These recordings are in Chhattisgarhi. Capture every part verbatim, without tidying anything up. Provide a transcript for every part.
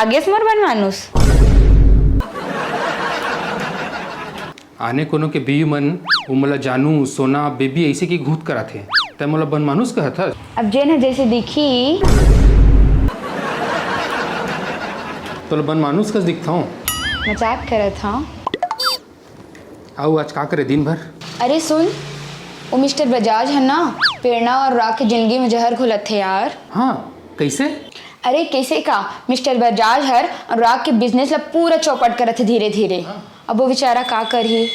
आगेस मोर बन मानुस। आने कोनो के बीवी मन, वो मोला जानू, सोना, बेबी ऐसे की घूत कराथे। तै मोला बन मानुस कहत हस? अब जेन ह जैसे दिखी। तोला बन मानुस कस दिखथौं। मजाक करत हौं। अउ आज का करे दिन भर? अरे सुन, वो मिस्टर बजाज है ना, प्रेरणा और राग के जिंदगी में जहर घोलत थे यार। हाँ, कैसे? अरे कैसे का, मिस्टर बजाज हर अनुराग के बिजनेस ला पूरा चौपट करत हे धीरे धीरे। हाँ। अब वो बेचारा का करही?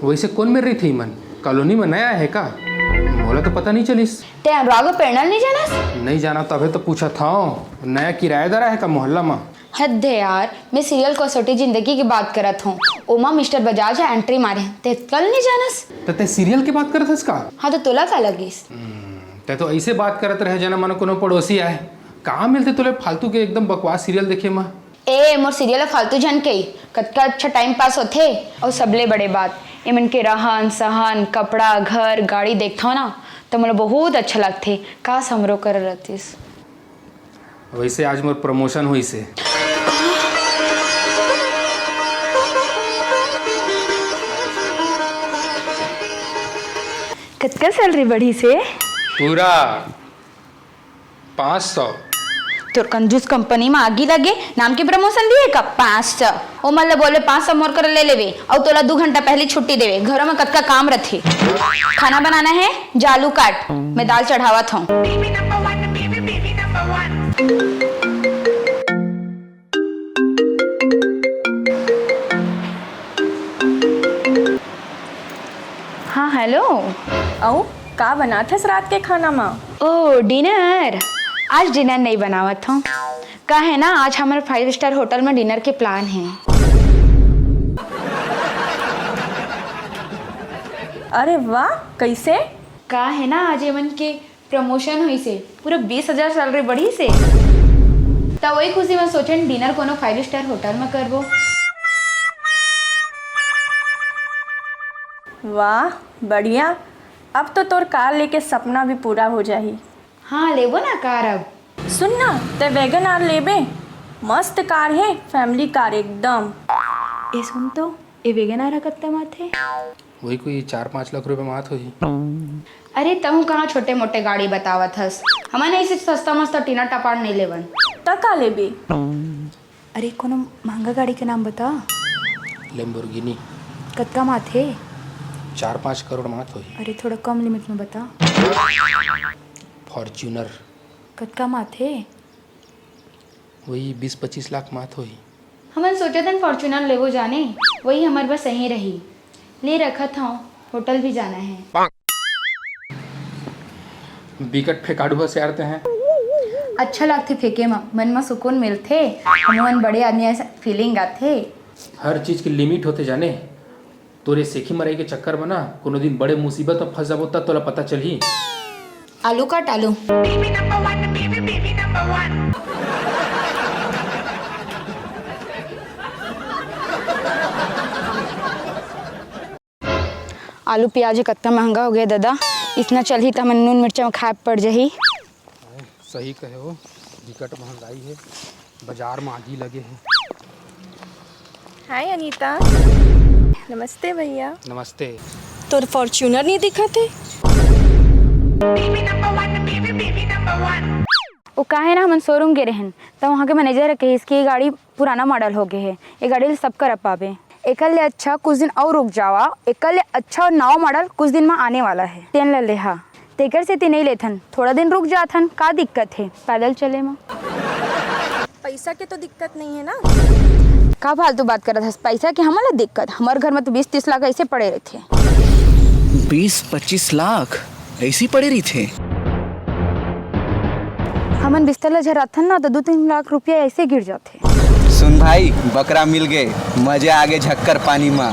वैसे कौन मेर रही थी मन? कॉलोनी में नया है का? मोला तो पता नहीं चलिस। ते अनुराग और प्रेरणा नहीं जानस? नहीं जाना, तभे तो पूछा था। नया किराएदार है का मोहल्ला में? हद है यार, मैं सीरियल कसौटी जिंदगी की बात करत हूँ। ओमा मिस्टर बजाज ह एंट्री मारे, ते कल नहीं जानस? त ते सीरियल की बात करत हस का? हाँ, तो तोला का लगिस? हम्म, ते तो ऐसे बात करत रहे, जना मन कोनो पड़ोसी आए। कहाँ मिलते तोले फालतू के एकदम बकवास सीरियल देखे मा? ए, मोर सीरियल ह फालतू झन के, कतका अच्छा टाइम पास होथे। और सबले बड़े बात, एमन के रहन, सहन, कपड़ा, घर, गाड़ी देखथव ना, तो मोला बहुत अच्छा लगथे। काश हमरो कर रहतिस। वैसे आज मोर प्रमोशन होइस हे। कतका सैलरी बढ़िस हे? पूरा पाँच सौ। तोर कंजूस कंपनी में आगी लगे, नाम के प्रमोशन दिए का? पाँच सौ। ओ मन ले बोले, "पाँच सौ मोर कर ले लेवे, अउ तोला दू घंटा पहले छुट्टी देवे। घरों में कतका काम रथे।" खाना बनाना है, जा आलू काट, मैं दाल चढ़ावत हूँ। हाँ, हेलो। अउ का बनाथस रात के खाना मा? ओ, डिनर। आज डिनर नहीं बनावत हूँ। का है ना, आज हमारे फाइव स्टार होटल में डिनर के प्लान है। अरे वाह, कैसे? का है ना, आज एमन के प्रमोशन होइस हे, पूरा बीस हजार सैलरी बढ़िस हे। त वही खुशी में सोचेन डिनर कोनो फाइव स्टार होटल में करबो। वाह, बढ़िया। अब तो तोर कार लेके सपना भी पूरा हो जाही। हाँ, लेबो ना कार अब। सुन ना, ते वैगन आर लेबे? मस्त कार हे, फैमिली कार एकदम। ए सुन तो, ए वैगन आर ह कत्ता म आथे? वही कोई चार पाँच लाख रुपए म आत होही। अरे, तहूँ कहाँ छोटे मोटे गाड़ी बतावत हस? हमन ऐसे सस्ता मस्ता टीना टपार नहीं लेवन। त का लेबे? अरे, कोनो महंगा गाड़ी के नाम बता। Lamborghini। कतका म आथे? चार पाँच करोड़ म आत होही। अरे, थोड़ा कम लिमिट में बता। Fortuner। कतका म आथे? वही बीस पच्चीस लाख म आत होही। हमन सोचत हन Fortuner लेबो जाने, वही हमर बर सही रही। ले रखत हव, होटल भी जाना है। बिकट फेकाड़ू हस यार तें। अच्छा लागथे फेंके म, मन म सुकून मिलथे। हमन बड़े आदमी ऐसा फीलिंग आथे। हर चीज के लिमिट होथे जाने। तोरे सेखी मरई के चक्कर म ना कोनो दिन बड़े मुसीबत म फंस जाबो, तब तोला पता चलही। आलू काट आलू। आलू प्याज ह कतका महंगा हो गया दादा, इसना चलही त हमन नून मिर्चा म खाए पड़ जाही। सही कहे हो, बिकट महंगाई हे, बाजार म आगी लगे हे। हाय अनीता। नमस्ते भैया। नमस्ते। तोर Fortuner नहीं दिखत हे? वो का है ना, हमन शोरूम गे रहन, त वहाँ के मैनेजर ह कहिस कि ये गाड़ी पुराना मॉडल हो गए हे, ये गाड़ी ल सब कर पाबे। एकर ले अच्छा कुछ दिन और रुक जावा, एकर ले अच्छा और नवा मॉडल कुछ दिन में आने वाला है, तेन ल लेहा। तेकर सेती नहीं लेथन, थोड़ा दिन रुक जाथन, का दिक्कत है पैदल चले में? पैसा के तो दिक्कत नहीं है ना? का फालतू बात करत हस? पैसा के हमन ला दिक्कत? हमर घर में तो बीस तीस लाख ऐसे पड़े रहते। बीस पच्चीस लाख ऐसे पड़े रहिथे। हमन बिस्तर ला झराथन ना, तो दू तीन लाख रुपया ऐसे गिर जाथे। सुन भाई, बकरा मिल गए, मजा आगे झक्कर पानी मा।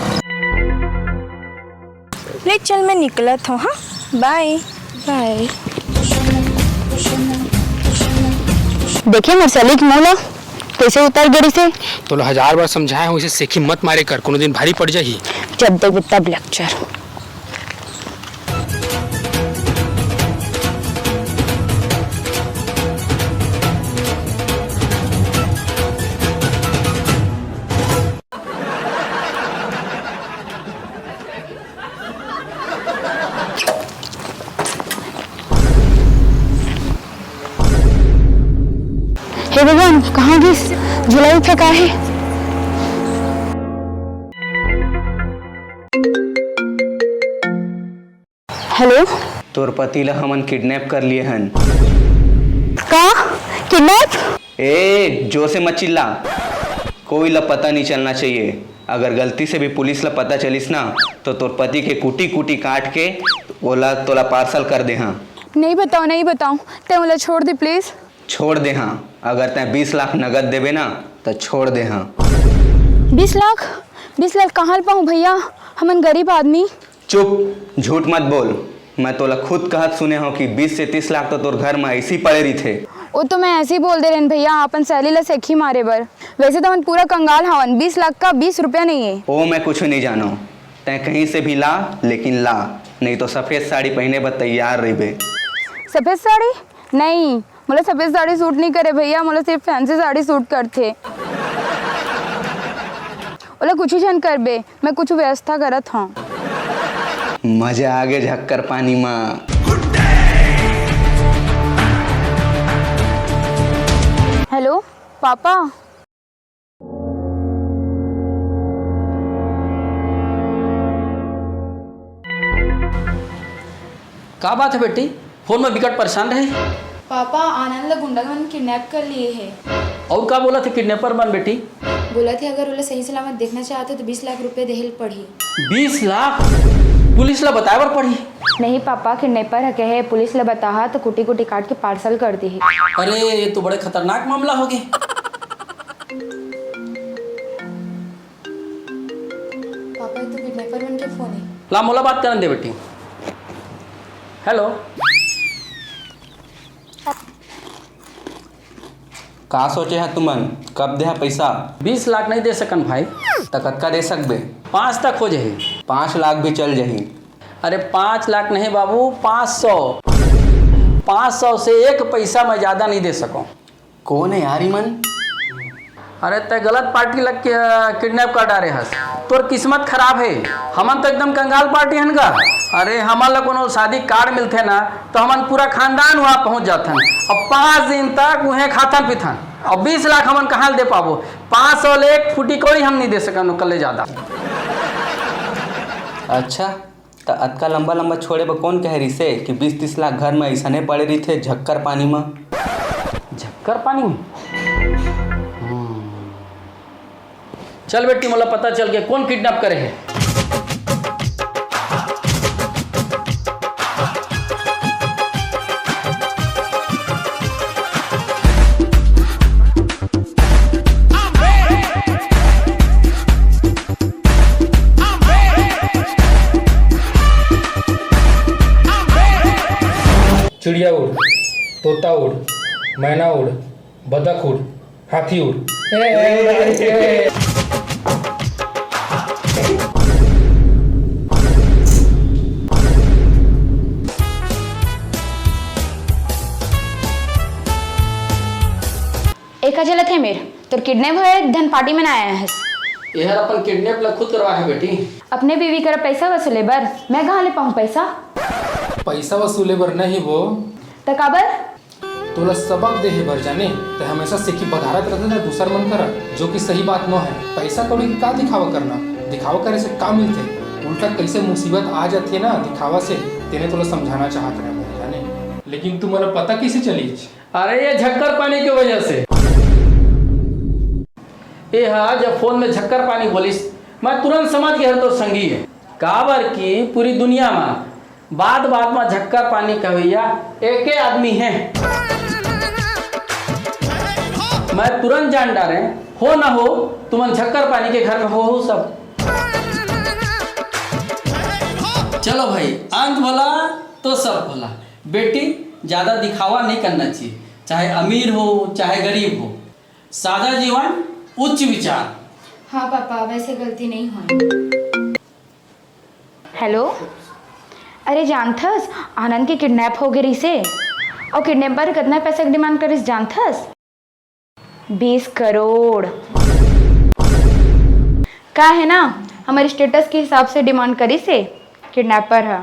ले चल, मैं निकलत हूँ, हाँ, बाय। बाय। देखे मोर सलीक मोला कैसे उतर गिरिस हे। तोला हजार बार समझाए हूँ, इसे सेखी मत मारे कर, कोनो दिन भारी पड़ जाही। जब देखबे तब लेक्चर। हे भगवान, कहाँ गिस? झुलाई फेंका हे। हेलो। तोर पति ला हमन किडनैप कर लिए हन। का? किडनैप? ए, जोर से मत चिल्ला। कोई ला पता नहीं चलना चाहिए। अगर गलती से भी पुलिस ला पता चलिस ना, तो तोर पति के कुटी कुटी काट के ओला तोला पार्सल कर दे हाँ। नहीं बताओ, नहीं बताओ, ते ओला छोड़ दे प्लीज। छोड़ दे हाँ, अगर तैं बीस लाख नगद देबे ना, तो छोड़ दे हाँ। बीस लाख? बीस लाख कहाँ ले पाऊँ भैया, हमन गरीब आदमी। चुप, झूठ मत बोल। मैं तोला खुद कहत सुने हूँ कि बीस से तीस लाख तो तोर घर में ऐसे ही पड़े रहिथे। वो तो मैं ऐसे ही बोल दे रहेन भैया, अपन सैली ला सेखी मारे बर। वैसे तो हमन पूरा कंगाल हवन, बीस लाख का बीस रुपया नहीं है। ओ मैं कुछ नहीं जानो, तैं कहीं से भी ला, लेकिन ला, नहीं तो सफेद साड़ी पहने बर तैयार रहिबे। सफेद साड़ी? नहीं, मोला सफेद साड़ी सूट नहीं करे भैया, मोला सिर्फ फैंसी साड़ी सूट करथे। ओला कुछ झन करबे, मैं कुछ व्यवस्था करत हूँ। मजा आ गए झक्कर पानी मा। Hello papa. का बात है बेटी, फोन में बिकट परेशान रहे? पापा, आनंद ला गुंडा मन किडनैप कर लिए है। और का बोला थे किडनैपर मन बेटी? बोला थे अगर ओला सही सलामत देखना चाहते तो बीस लाख रुपए देहे ल पड़ही। बीस लाख? पुलिस ला बताए बर पड़ही? नहीं पापा, किडनैपर ह कहे पुलिस ला बताहा तो कुटी कुटी काट के पार्सल कर देही। अरे, ये तो बड़े खतरनाक मामला हो गए। पापा, ये तो किडनैपर मन के फोन है। ला, मोला बात करन दे बेटी। हेलो। का सोचे हा तुमन, कब देहा पैसा? बीस लाख नहीं दे सकन भाई। त कतका दे सकबे? पाँच तक हो जाही। पाँच लाख भी चल जाही। अरे पाँच लाख नहीं बाबू, पाँच सौ। पाँच सौ से एक पैसा मैं ज्यादा नहीं दे सकूं। कौन है यार इमन? अरे, तै गलत पार्टी लग के, अ, किडनैप कर डारे हस। तोर किस्मत खराब है, हमन तो एकदम कंगाल पार्टी हन गा। अरे, हमन ला कोनो शादी कार्ड मिलथे ना, तो हमन पूरा खानदान वहाँ पहुँच जाथन। अब पाँच दिन तक उहें खाथन पीथन। अब बीस लाख हमन कहाँ ले दे पाबो? पाँच सौ ले एक फुटी कोड़ी हम नहीं दे सकन, ओकर ले ज्यादा। अच्छा, त अतका लंबा लंबा छोड़े बर कौन कहे रिसे कि बीस तीस लाख घर में अइसने पड़े रिथे झक्कर पानी में। झक्कर पानी में? हम्म। चल बेटी, मोला पता चल के कौन किडनैप करे है। चिड़िया उड़, तोता उड़, मैना उड़, बदक उड़, हाथी उड़। ए, ए, ए, ए। एका चलत हे मेर, तोर किडनैप होए धन पार्टी मनाए हस। एहर अपन किडनैप ला खुद करवा है बेटी। अपने बीवी करा पैसा वसूले बर मैं कहाँ ले पाऊँ पैसा? पैसा वसूले बर नहीं वो। त काबर? तोला सबक देहे बर जाने, ते हमेशा सेखी बधारत रहते ना दूसर मन करा, जो कि सही बात नो है। पैसा कौड़ी के का दिखावा करना, दिखावा करे से का मिलथे? उल्टा कैसे मुसीबत आ जाथे ना दिखावा से, तेने तोला समझाना चाहत रहे मैं जाने। लेकिन तू मोला पता कैसे चलीच? अरे ये झक्कर पानी के वजह से। ए हा जब फोन में झक्कर पानी बोलिस, मैं तुरंत समझ गया तो संगी है। काबर कि पूरी दुनिया में बात बात में झक्कर पानी कवैया एके आदमी है। मैं तुरंत जान डारे, हो ना हो, तुमन झक्कर पानी के घर में हो, हो सब। चलो भाई, अंत भला तो सब भला। बेटी, ज्यादा दिखावा नहीं करना चाहिए, चाहे अमीर हो, चाहे गरीब हो। सादा जीवन, उच्च विचार। हाँ पापा, वैसे गलती नहीं होए। हेलो, अरे जानथस, आनंद के किडनैप हो गे रिसे। और किडनैपर कतना पैसा के डिमांड करिस जानथस? बीस करोड़। का है ना, हमर स्टेटस के हिसाब से डिमांड करिसे किडनैपर ह।